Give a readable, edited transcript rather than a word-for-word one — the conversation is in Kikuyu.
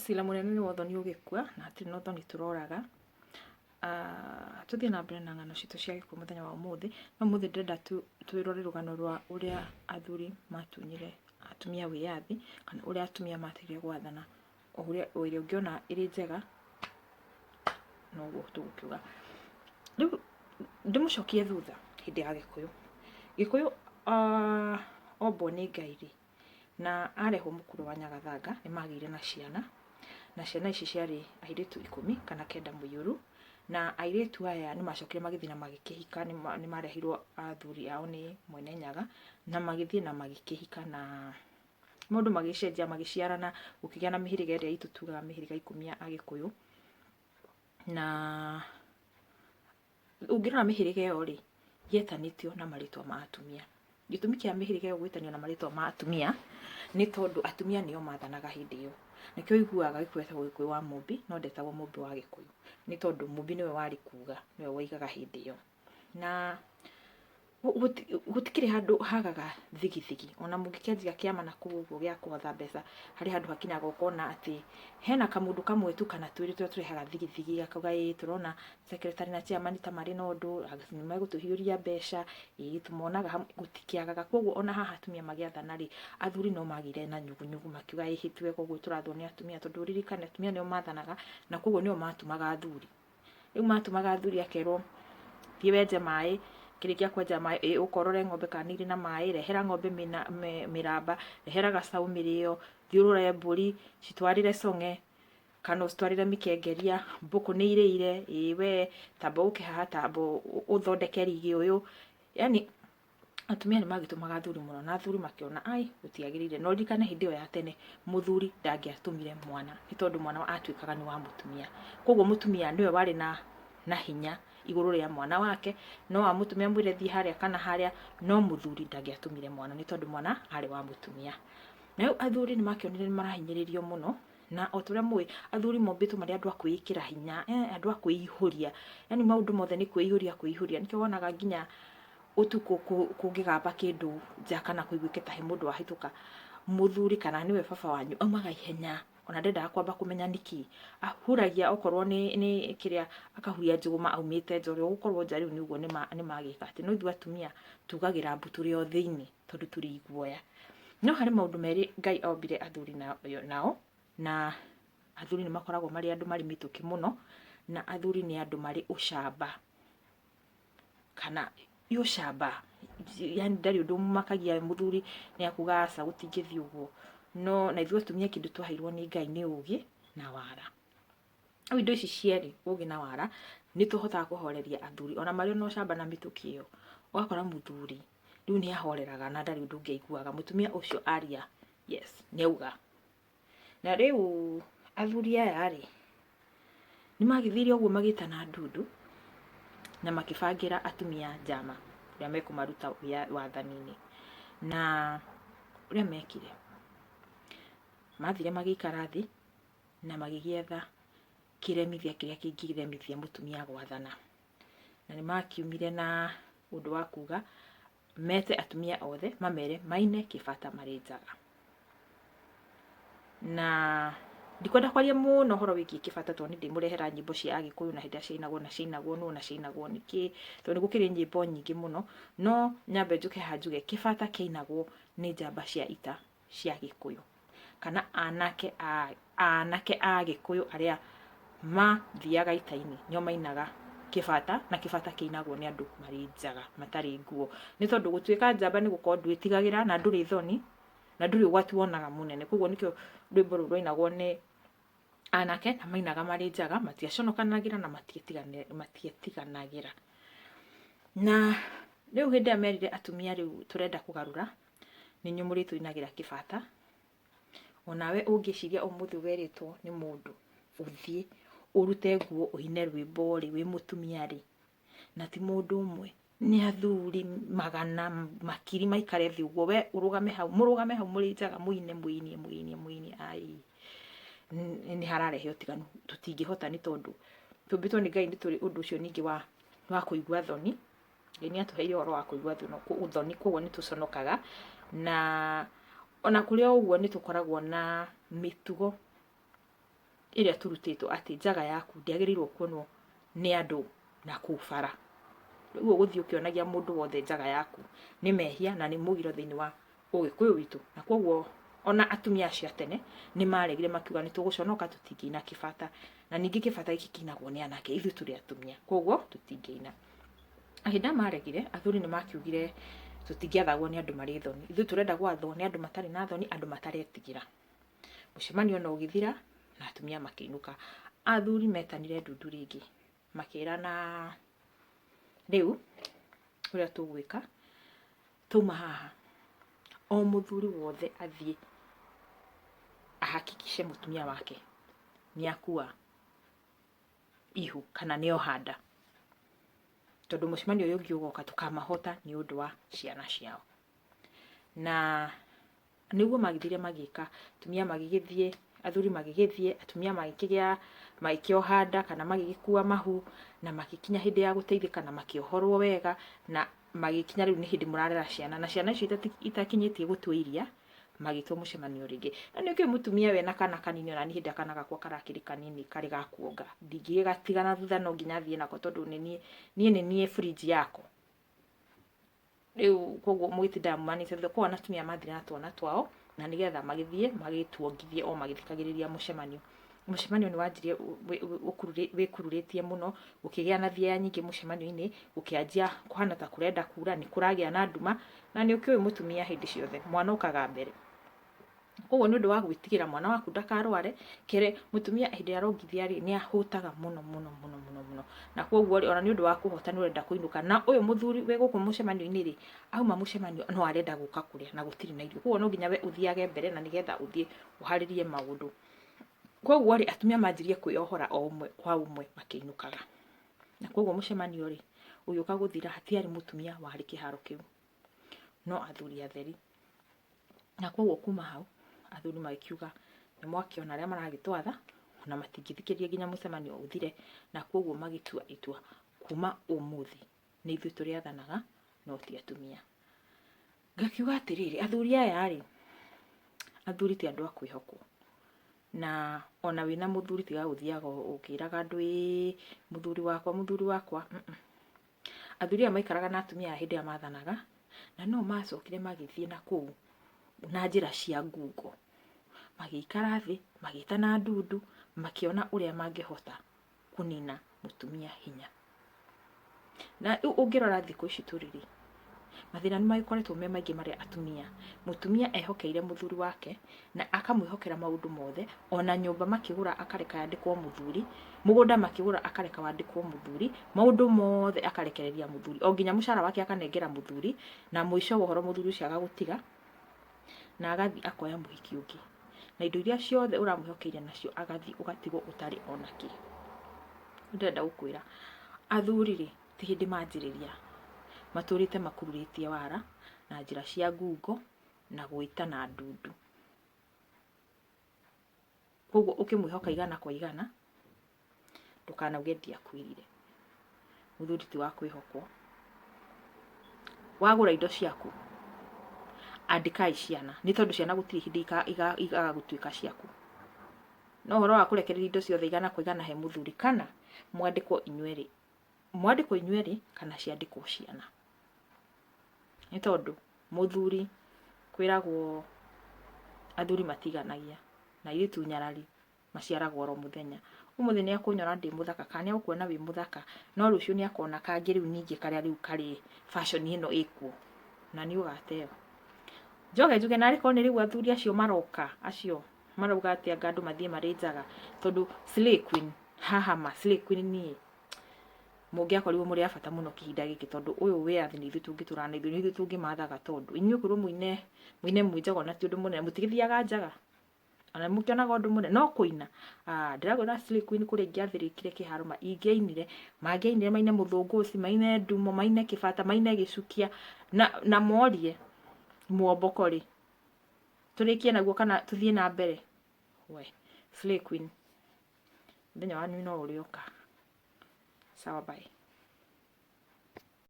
Cira mũnene nĩ wa ũthoni ũgĩkua na hatirĩ na ũthoni tũroraga. Tũthiĩ na mbere na ng'ano citũ cia gĩkuũ mũthenya wa ũmũthĩ, no ũmũthĩ ndĩrenda twĩrore rũgano rwa ũrĩa athuri matunyire atumia wĩyathi, kana ũrĩa atumia matigire gwathana. O ĩrĩa ũngĩona ĩrĩ njega noguo tũgũkiuga. Rĩu ndĩmũcokie thutha hĩndĩ ya Gĩkũyũ. Gĩkũyũ ombwo nĩ Ngai rĩ, na arehwo mũkuru wa Nyagathanga nĩ magĩire na ciana, na ciana ici ciarĩ airĩtu 19 mũiyũru, na airĩtu aya nĩ macokire magĩthiĩ na magĩkĩhika, nĩ mareheirwo athuri ao nĩ Mwene Nyaga, na magĩthiĩ na magĩkĩhika na maũndũ magĩcenjia magĩciarana, gũkĩgĩa na mĩhĩrĩga ĩrĩa itũ tugaga mĩhĩrĩga 10 ya Agĩkũyũ. Na ũngĩrora mĩhĩrĩga ĩyo rĩ, yetanĩtio na marĩtwa ma atumia. Gĩtũmi kĩa mĩhĩrĩga ĩyo gwĩtanio na marĩtwa ma atumia, nĩ tondũ atumia nĩo mathanaga hĩndĩ ĩyo. Nĩkĩo ũiguaga Gĩkũyũ etagwo Gĩkũyũ wa Mũmbi, no ndetagwo Mũmbi wa Gĩkũyũ. Nĩ tondũ Mũmbi nĩwe warĩ kuga, nĩwe woigaga hĩndĩ ĩyo. Na gũtikĩrĩ handũ hagaga thigithigi, ona mũngĩkĩanjia kĩama na kũu ũguo gĩa kũhotha mbeca, harĩ handũ hakinyaga ũkona atĩ hena kamũndũ kamwe tu kana twĩrĩ tũrĩa tũrehaga thigithigi, gakauga ĩĩ tũrona secretary na chairman ta marĩ na ũndũ, nĩ megũtũhiũria mbeca, ĩĩ tũmonaga hamwe, gũtikĩagaga. Koguo ona haha atumia magĩathana rĩ, athuri no magĩire na nyugunyugu makiuga ĩhĩ ti wega ũguo tũrathwo nĩ atumia, tondũ ũririkane atumia nĩo mathanaga, na koguo nĩo matũmaga athuri. Rĩu matũmaga athuri akerwo thiĩ wenje maĩ, kĩrĩkia kwenja maĩ ĩ ũka ũrore ng'ombe kana nĩ irĩ na maĩ, rehera ng'ombe mĩramba, rehera gacaũ mĩrĩo, thiĩ ũrore mbũri, citwarĩre cong'e kana ũcitwarĩre mĩkengeria, mbũkũ nĩ irĩire, ĩ we tamba ũke haha tamba ũthondeke rigi ũyũ, yaani atumia nĩ magĩtũmaga athuri mũno na athuri makĩona ai gũtiagĩrĩire. Na ũririkane hĩndĩ ĩyo ya tene mũthuri ndangĩatũmire mwana nĩ tondũ mwana atuĩkaga nĩ wa mũtumia. Koguo mũtumia nĩwe warĩ na hinya igũrũ rĩa mwana wake, no amũtũme amwĩre thiĩ harĩa kana harĩa, no mũthuri ndangĩatũmire mwana nĩ tondũ mwana arĩ wa mũtumia. Na rĩu athuri nĩ makĩonire nĩ marahinyĩrĩrio mũno, na o ta ũrĩa mũĩ athuri mombĩtwo marĩ andũ a kwĩĩkĩra hinya, andũ a kwĩihũria, yaani maũndũ mothe nĩ kwĩihũria kwĩihũria. Nĩkĩo wonaga nginya ũtukũ kũngĩgamba kĩndũ nja kana kũiguĩke ta he mũndũ wahĩtũka, mũthuri kana nĩwe baba wanyu aumaga ihenya, ona ndendaga kwamba kũmenya nĩkĩ. Ahuragia okorwo nĩ kĩrĩa, akahuria njũgũma aumĩte nja, ũrĩa ũgũkorwo nja rĩu nĩ ũguo nĩmagĩka atĩ. No ithuĩ atumia tugagĩra mbu tũrĩ o thĩiniĩ tondũ tũrĩ iguoya. No harĩ maũndũ merĩ Ngai ombire athuri nao, na athuri nĩ makoragwo marĩ andũ marĩ mĩtũkĩ mũno, na athuri nĩ andũ marĩ ũcamba. Kana ũcamba, yaani ndarĩ ũndũ ũmũmakagia mũthuri nĩ akuga aca gũtingĩthiĩ ũguo. No na ithuĩ atumia kĩndũ twaheirwo nĩ Ngai nĩ ũgĩ na wara. Rĩu indo ici cierĩ ũgĩ na wara nĩ tũhotaga kũhoreria athuri ona marĩ ona ũcamba na mĩtũkĩ ĩyo, ũgakora mũthuri rĩu nĩ ahoreraga na ndarĩ ũndũ ũngĩ aiguaga. Mũtumia ũcio aria yes nĩ auga. Na rĩu athuri aya rĩ, nĩ magĩthire ũguo magĩtana ndundu na makĩbangĩra atumia njama ũrĩa mekũmaruta wathani-inĩ. Na ũrĩa mekire, mathire magĩikara thĩ na magĩgĩetha kĩremithia kĩrĩa kĩngĩremithia mũtumia gwathana. Na nĩ makiumire na ũndũ wa kuga mete atumia othe mamere maine kĩbata marĩ njaga. Na ndikwenda kwaria mũno ũhoro wĩgiĩ kĩbata tondũ nĩ ndĩmũrehera nyĩmbo cia Agĩkũyũ na hĩndĩ ĩrĩa ciainagwo na ciainagwo nũ na ciainagwo nĩkĩ, tondũ nĩ gũkĩrĩ nyĩmbo nyingĩ mũno. No nyambe njũke haha njuge kĩbata kĩainagwo nĩ njamba cia ita cia Gĩkũyũ kana anake a Gĩkũyũ arĩa mathiaga ita-inĩ nĩo mainaga kĩbata, na kĩbata kĩinagwo nĩ andũ marĩ njaga matarĩ nguo. Nĩ tondũ gũtuĩka njamba nĩ gũkorwo ndwĩtigagĩra na ndũrĩ thoni na ndũrĩ ũgwati wonaga mũnene. Koguo nĩkĩo rwĩmbo rũu rwainagwo nĩ anake na mainaga marĩ njaga, matiaconokanagĩra na matietiganagĩra. Na rĩu hĩndĩ ĩrĩa merire atumia rĩu tũrenda kũgarũra, nĩ inyuĩ mũrĩtũinagĩra kĩbata. Onawe ũngĩciria ũmũthĩ werĩtwo nĩ mũndũ ũthiĩ ũrute nguo ũine rwĩmbo rĩ, wĩ mũtumia rĩ, na ti mũndũ ũmwe, nĩ athuri magana makiri maikare thĩ ũguo, we ũrũgame hau, mũrũgame hau mũrĩ njaga mũine mũinie mũinie mũinie, ai nĩ hararehe ũtiganu, tũtingĩhota nĩ tondũ tũmbĩtwo nĩ Ngai nĩ tũrĩ ũndũ ũcio ningĩ wa kũigua thoni. Ngai nĩ atũheire ũhoro wa kũigua thoni, koguo nĩ tũconokaga, na ona kũrĩ o ũguo nĩ tũkoragwo na mĩtugo ĩrĩa tũrutĩtwo atĩ njaga yaku ndĩagĩrĩirwo kuonwo nĩ andũ na kũu bara. Rĩu ũgũthiĩ ũkĩonagia mũndũ wothe njaga yaku nĩ mehia na nĩ mũgiro thĩinĩ wa ũgĩkũyũ witũ. Na koguo ona atumia acio a tene nĩ maregire makiuga nĩ tũgũconoka tũtingĩina kĩbata. Na ningĩ kĩbata gĩkĩ kĩinagwo nĩ anake, ithuĩ tũrĩ atumia, koguo tũtingĩina. Na hĩndĩ ĩrĩa maregire, athuri nĩ makiugire tũtingĩathagwo nĩ andũ marĩ thoni, ithuĩ tũrenda gwathwo nĩ andũ matarĩ na thoni, andũ mataretigĩra. Mũcemanio ona ũgĩthira na atumia makĩinũka. Athuri metanire ndundu rĩngĩ, makĩrana rĩu ũrĩa tũgwĩka, twauma haha o mũthuri wothe athiĩ ahakikishe mũtumia wake nĩ akua ihu kana nĩ oha nda, tondũ mũcemanio ũyũ ũngĩ ũgoka tũkamahota nĩ ũndũ wa ciana ciao. Na nĩguo magĩthire magĩka, atumia magĩgĩthiĩ, athuri magĩgĩthiĩ, atumia magĩkĩgĩa, magĩkĩoha nda kana magĩgĩkua mahu, na magĩkinya hĩndĩ ya gũteithĩka na makĩohorwo wega, na magĩkinya rĩu nĩ hĩndĩ mũrarera ciana, na ciana icio itakinyĩtie gũtua iria, magĩtwo mũcemanio rĩngĩ. Na nĩ ũkĩũĩ mũtumia wena kana kanini ona niĩ hĩndĩ ĩrĩa kana gakwa karakĩrĩ kanini karĩ ga kuonga, ndingĩgĩgatiga na thutha no nginya thiĩ nako tondũ nĩ niĩ, niĩ nĩ niĩ fridge yako. Rĩu koguo mũgĩtindaga mumanĩte thutha, koguo atumia mathire na twana twao na nĩgetha magĩthiĩ magĩtuongithie o magĩthikagĩrĩria mũcemanio. Mũcemanio nĩ wanjirie wĩkururĩtie mũno, gũkĩgĩa na thieya nyingĩ mũcemanio-inĩ, gũkĩanjia kũhana ta kũrenda kura, nĩ kũragĩa na nduma, na nĩ ũkĩũĩ mũtumia hĩndĩ ciothe mwana okaga mbere. Koguo nĩ ũndũ wa gwĩtigĩra mwana waku ndakarware, kerĩ mũtumia hĩndĩ ĩrĩa arongithia rĩ, nĩ ahũtaga mũno mũno mũno mũno mũno. Na koguo rĩ, ona nĩ ũndũ wa kũhota nĩ ũrenda kũinũka. Na ũyũ mũthuri wĩ gũkũ mũcemanio-inĩ rĩ, auma mũcemanio no arenda gũka kũrĩa na gũtirĩ na irio. Koguo no nginya we ũthiage mbere na nĩgetha ũthiĩ ũharĩrie maũndũ. Koguo rĩ, atumia manjirie kwĩyohora o ũmwe kwa ũmwe makĩinũkaga. Na koguo mũcemanio rĩ, ũgĩũka gũthira hatiarĩ mũtumia warĩ kĩharo kĩu, no athuri atheri. Na koguo kuma hau athuri magĩkiuga nĩ mwakĩona arĩa maragĩtwatha ona matingĩthikĩrĩria nginya mũcemanio ũthire, na koguo magĩtua itua kuma ũmũthĩ nĩ ithuĩ tũrĩathanaga no ti atumia. Ngakiuga atĩrĩrĩ, athuri aya rĩ, athuri ti andũ a kwĩhokwo. Na ona wĩna mũthuri tiga gũthiaga ũkĩraga andũ ĩĩ mũthuri wakwa mũthuri wakwa. Athuri aya maikaraga na atumia aya hĩndĩ ĩrĩa mathanaga, na no macokire magĩthiĩ na kũu na njĩra cia ngungo. Magĩikara thĩ, magĩtana ndundu, makĩona ũrĩa mangĩhota kũnina mũtumia hinya. Na rĩu ũngĩrora thikũ ici tũrĩ rĩ, mathĩna nĩ magĩkoretwo me maingĩ marĩa atumia, mũtumia ehokeire mũthuri wake na akamwĩhokera maũndũ mothe, ona nyũmba makĩgũra akareka yandĩkwo mũthuri, mũgũnda makĩgũra akareka wandĩkwo mũthuri, maũndũ mothe akarekereria mũthuri, o nginya mũcara wake akanengera mũthuri, na mũico wa ũhoro mũthuri ũcio agagũtiga na agathiĩ akoya mũhiki ũngĩ. Na indo iria ciothe ũramwĩhokeire nacio agathiĩ ũgatigwo ũtarĩ ona kĩ. Ndĩrenda gũkwĩra, athuri rĩ, ti hĩndĩ manjĩrĩria, matũrĩte makururĩtie wara na njĩra cia ngungo na gwĩtana ndundu. Koguo ũkĩmwĩhoka igana kwa igana, ndũkanauge ndiakwĩrire. Mũthuri ti wa kwĩhokwo. Wagũra indo ciaku, andĩkai ciana, nĩ tondũ ciana gũtirĩ hĩndĩ igaga gũtuĩka ciaku. No ũhoro wa kũrekereria indo ciothe igana kwa igana he mũthuri, kana mwandĩkwo inyuerĩ, mwandĩkwo inyuerĩ kana ciandĩkwo ciana. Nĩ tondũ mũthuri kwĩragwo athuri matiganagia na airĩtu nyarari maciaragwo oro mũthenya. Ũmũthĩ nĩ akũnyona ndĩ mũthaka kana nĩ agũkuona wĩ mũthaka, no rũciũ nĩ akona kangĩ rĩu ningĩ karĩa rĩu karĩ fashion ĩno ĩkuo na nĩ ũgateo. Njoke njuge narĩ korwo nĩ rĩu athuri acio maroka acio marauga atĩ anga andũ mathiĩ marĩ njaga, tondũ slay queen haha ma slay queen niĩ mũngĩakorirwo mũrĩ a bata mũno kĩhinda gĩkĩ, tondũ ũyũ wĩyathi nĩ ithuĩ tũngĩtũra na ithuĩ nĩ ithuĩ tũngĩmathaga, tondũ inyuĩ kwĩrwo mũine mũine mwĩ njaga ona ti ũndũ mũnene, mũtigĩthiaga njaga ona mũkĩonaga ũndũ mũnene no kũina. Ah, ndĩrakwĩra slay queen kũrĩa ingĩathĩrĩkire kĩharo ma ingĩainire, mangĩainire maine mũthũngũci, maine ndumo, maine kĩbata, maine gĩcukia na morie muomboko rĩ, tũrĩkie naguo kana tũthiĩ na mbere. We slay queen, mũthenya wanyu no ũrĩoka. Sawa, bye.